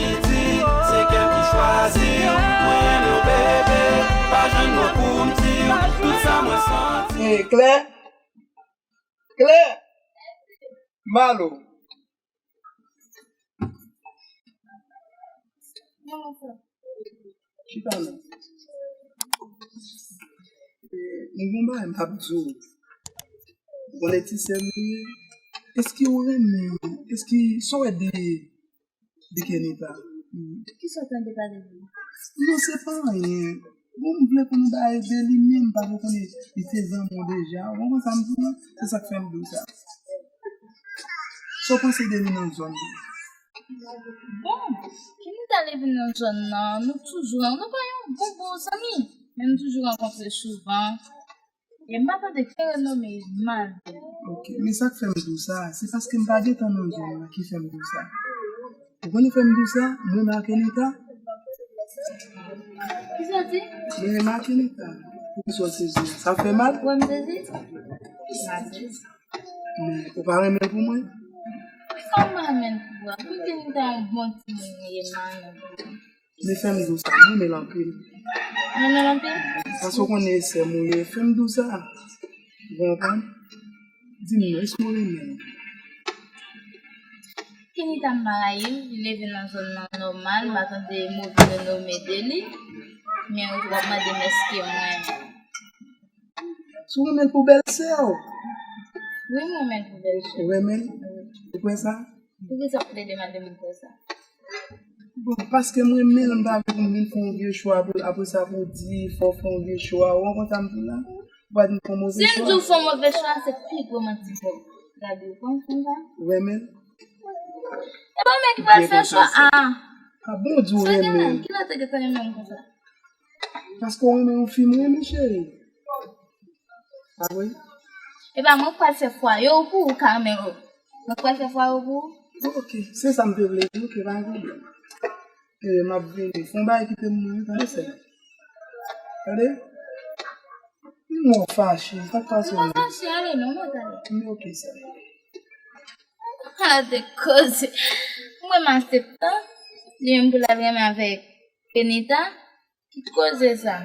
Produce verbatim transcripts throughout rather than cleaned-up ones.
Piti, se kè m ki chwazi w. Mwen renmen w, bebe, pa jwenn mo pou m di w tout sa mwen santi. E klè, klè, Malo. Chita la. E, m gon bagay m t ap di w. Ou konnen ti sè m li ye? Èske ou renmen, èske sa w wè de, de Kenita? Kisa w tande pale de li? Non, se pa anyen. Bon, m vle konn bagay de li, men m pa ko konnen li te zanmi w deja. Ou konprann sa m di w lan? Se sa k fè m di w sa. Sa w panse de li nan zòn nan? Bon, Kenita leve nan zòn nan, nou toujou, nou pa yon bon bon zanmi, men nou toujou rankontre souvan. E m pa tande ke renome mal de li. Ok, men sa k fè m di w sa, se paske m pa gentan nan zòn nan ki fè m di w sa. Ou konnen fè m di w sa, mwen renmen Kenita. Kisa w di? Mwen renmen Kenita. Poukisa w sezi? Sa fè mal? Ou wè m sezi? M pa sezi. Men ou pa renmen l pou mwen? Kòman renmen l pou ou? Pou Kenita yon bon timoun li ye, m pa renmen l pou ou. Men fè m di w sa, mwen renmen l anpil. Ou renmen l anpil? Paske ou konnen e sè m ou ye, fè m di w sa. Ou konprann? Di m non, èske ou renmen l? Kenita m pa rayi l, li leve nan zòn nan nòmal, m pa tande move renome de li. Men ou w ap mande m èske mwen renmen l. Si w renmen l pou bèl sè w. Wi, m renmen l pou bèl sè. Ou renmen l? Ou kwè sa? Poukisa w plede mande m kwè sa? Bon, paske m renmen l, m pa vle pou m vin fè yon vye cho apre, apre sa pou w di fò w fè yon vye cho a. Ou konprann sa m di w la? Ou pa vin fè yon move cho. Si m di w fè yon move cho a, se pi gwo manti pou w. Gade, ou konn konn sa? Ou renmen l? E pa mwen ki pral fè cho a. A bon, w di w renmen l. Kilè w te gentan renmen m konsa? Paske w renmen yon fi m renmen, cheri. Pa vre? E pa mwen k pral fè fwaye w pou ou, Carmelo. Mwen k pral fè fwaye w pou ou. Bon, ok, se sa m te vle di, ok, pa gen pwoblèm. E, m ap vini. Fè yon bagay kite m mouri, tande, sè. Tande? M wè w fache, sa k pase w menm? M pa fache, ale non, mwen tande. Men ok, sè. Ala de koze. Mwen m aseptan. Li menm pou l al renmen avèk Kenita. Ki koze sa?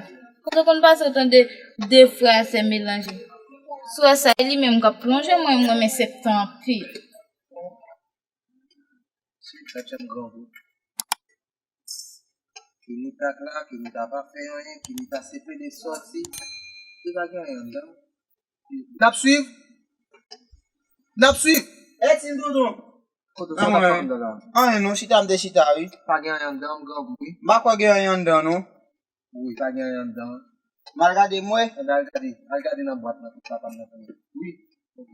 Kote konn pase w tande de frè a sè melanje. Sou sa e li menm k ap plonje mwen, mwen renmen septan anpil. Se tchatcha m granmoun. Kenita k la, Kenita pa fè anyen, Kenita se plede sòti. Li pa gen anyen anndan. N ap swiv. N ap swiv. E ti m tonton. Kote sa t ap fè anndan la? Anyen non, chita m te chita wi. Pa gen anyen anndan, m grangou wi. M pa kwè gen anyen anndan non. Wi, pa gen anyen anndan. M al gade m wè. Ann al gade, al gade nan bwat nan tout papa m nan tou. Wi. Ok.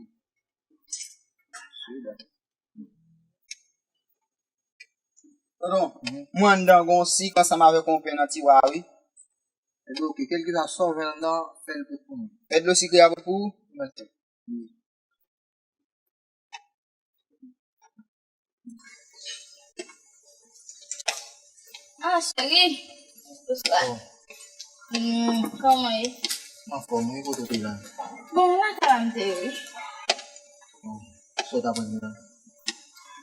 Tonton, mwen anndan gon sik ansanm avèk yon pen nan tiwa a wi. Ebyen ok, kèlkeswa sa w jwenn anndan, fè l pou mwen. Fè dlo sikre a pou ou? Mèsi. Ah, cheri. Bonswa. Oh. Hmm, kòman w ye? M anfòm wi, kote w te la? Bon, lakay la m te ye wi. Oh, sa w t ap rann la?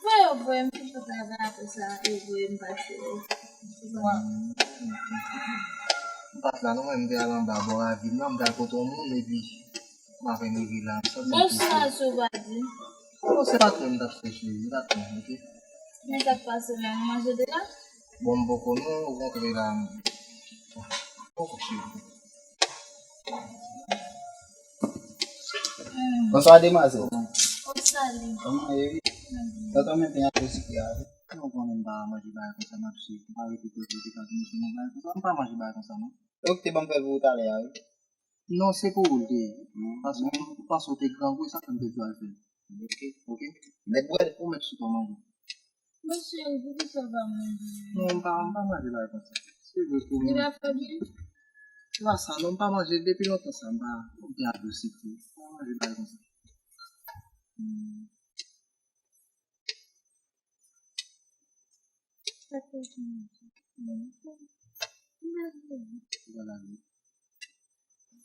Voye yo voye m, m te travay apre sa, yo voye m pase. Wa. Hmm, ok. M pa t la non, mwen m te al anba bò ravin nan, m t al kote yon moun, epi m apenn rive la. Sa w t ap fè? Bonswa, Souvadi. Oh, se pa tro m t ap chèche, se pa tro m, ok? Men sa k pase menm, ou manje deja? Bon, m poko non, ou kontre la. Poko cheri. Hmm. Bonswa, demwazèl. Oh, salut. Kòman w ye, wi? Tonton, men pen a tou sikre a, wi. Ou konnen m pa manje bagay konsa, m ap swiv. M pa rete kote, rete pa vini sou mwen bagay konsa. M pa manje bagay konsa, non. Ou te ban m fè l pou ou talè a, wi. Non, se pou ou l te ye. Paske, paske ou te grangou, e sa k fè m te di w al fè l. Ok. Ok. Nèg bwè. Ou mèt chita w manje. Mesye, poukisa w pa manje? Non, m pa, m pa manje bagay konsa. Se vre pou mwen. Li pa fè byen? Se pa sa, non, m pa manje depi lontan sa, m pa, m te adou sikre. M pa manje bagay konsa. Hmm. Sa te fini. Hmm. Ou pa vle? Ou pa vle?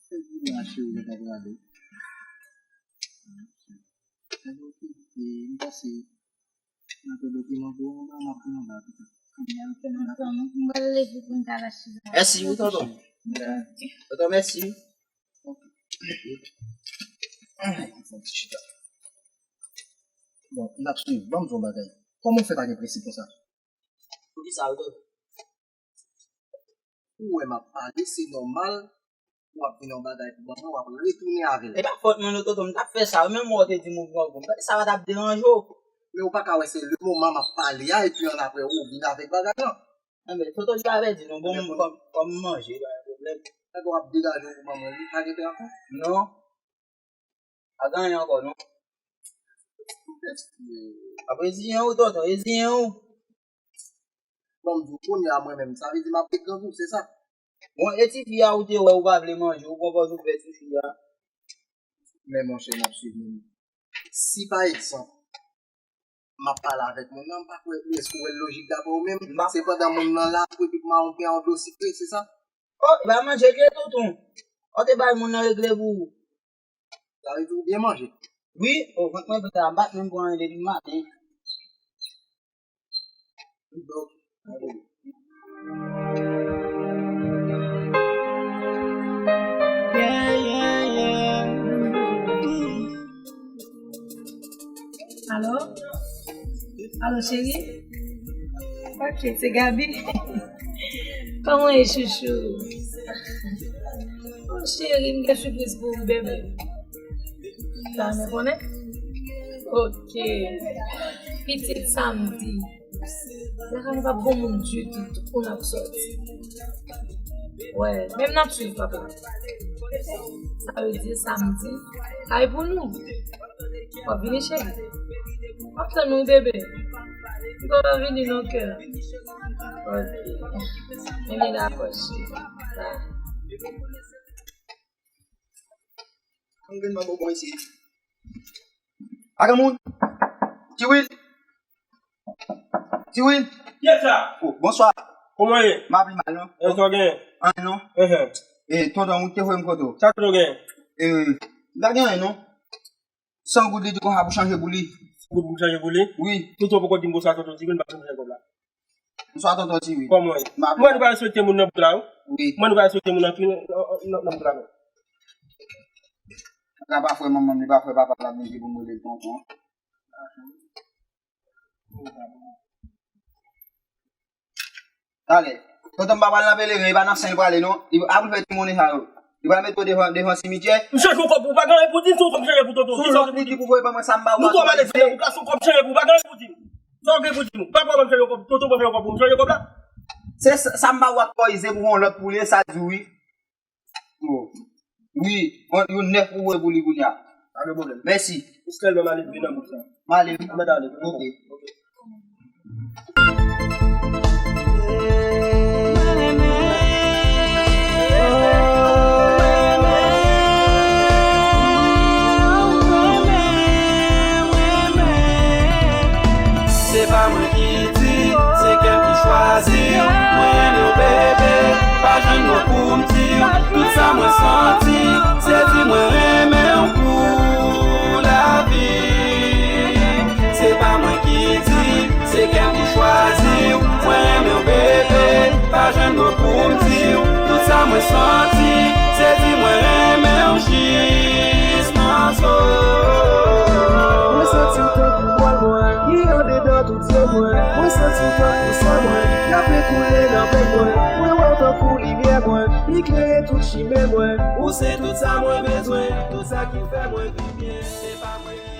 Se pou mache ou pa prale. Sa yo ki, e, m pase nan dokiman pou ou, m ap pran anba pita. Mèsi, wi, tonton. Tonton, mèsi. Ay, fè yon ti chita. Bon, n ap swiv. Ban m di w yon bagay. Kòman w fè pa gen prensip konsa? Poukisa, tonton? Ou wè m ap pale, se nòmal. W ap vin yon bagay pou ban mwen, w ap retounen avè l. E pa fòt mwen non, tonton, m t ap fè sa wi, menm ou te di m ou pran gou. M panse sa pa t ap deranje w. Men ou pa ka wè se le moman m ap pale a, epi annapre ou vin avèk bagay lan. Enben, tonton, j avèdi nou, bon, kòm, kòm manje, pa gen pwoblèm. Nèg w ap degaje w pou ban mwen, wi, pa gen pè ankò? Non. Pa gen anyen ankò, non. Ap reziyen w, tonton, reziyen w. Bon, m di w kounye a mwen menm, sa vle di m ap ret nan ou, se sa? Bon, e tifi a ou te wè ou pa vle manje, ou pran pòz ou fè tifi a. Men monchè, n ap swiv nou. Si pa egzanp, m ap pale avèk moun nan, m pa kwè, èske w wè l lojik daprè ou menm? Se pandan moun nan la, pou epi pou mawon pran yon dlo sikre, se sa? Oh, e pa manje l ye, tonton. Ou te bay moun nan regle pou ou. Sa vle di ou byen manje? Wi, oh, vant mwen pita, m pa t menm pran anyen depi maten. Alo? Alo, cheri? Ok, se Gaby. Kòman w ye, chouchou? Oh, cheri, m gen sipriz pou ou, bebe. Sa renmen konnen? Ok. Pitit samdi. Lakay nou p ap gon moun ditou, tout moun ap sòti. Wè, menm n ap swiv papa. Sa vle di samdi, kay pou nou. W ap vini, cheri? M ap tann ou, bebe. M pa vini non, kè. Ok. Ebyen, dakò, cheri. Bye. Ann gen nan bonbon isi. Pa gen moun. Tiwil. Tiwil. Kiyès sa? Oh, bonswa. Kòman ye? M ap li mal, non. Èske w gen? An, non. Ehe. E, tonton, ou te voye m kote w. Sa tonton gen? E, m pa gen anyen, non. San goud li di konsa pou chanje pou li. San goud pou chanje pou li? Wi. Tonton poko di m konsa, tonton, di m pa chanje kòb la. Bonswa, tonton Tiwil. Kòman w ye? Mwen, nou pa respekte moun nan bout la, wi. Wi. Mwen, nou pa respekte moun nan, nan, nan, nan bout la, non. Sa pa frè manman m, li pa frè papa l ap vin di pou m rele l tonton. Talè. Tonton m pa pral nan peleren, e pa nan sen l prale, non. Li, apre l fè ti monnen sa yo. Li pral mete w devan, devan simityè. M chanje yon kòb pou ou, pa gen anyen pou di m, se yon kòb m chanje pou tonton. Sou lòt li di pou voye ban mwen sa m ba ou a. Nou twò malelve, ou ka se yon kòb m chanje pou ou, pa gen anyen pou di m. Sa w gen pou di nou? Pa pwoblèm, chanje kòb. Tonton, mwen chanje kòb. Mwen chanje kòb la. Se sa, sa m ba ou a twò ize pou yon lòt pou li, sa di wi. Oh. Wi, yon, yon nèf pou voye pou li kounye a. Pa gen pwoblèm. Mèsi. Ou sèlman male vin nan bout la. Male, wi. Mwen ale. Ok. Ok. Se pa mwen ki di, se kè m ki chwazi. Mwen renmen w bebe, pa jwenn mo pou m di w tout sa mwen santi. Se di mwen renmen w pou lavi. Se pa mwen ki di, se kè m ki chwazi w. Mwen renmen w bebe, pa jwenn mo pou m di w tout sa mwen santi. Se di mwen renmen w jis nan zo. Mwen santi w tankou bwal mwen, ki andedan tout zo mwen. Mwen santi w tankou san mwen, k ap koule nan venn mwen. Mwen wè w tankou limyè mwen, ki klere tout chimen mwen. Ou se tout sa mwen bezwen, tout sa ki fè mwen viv byen. Se pa mwen ki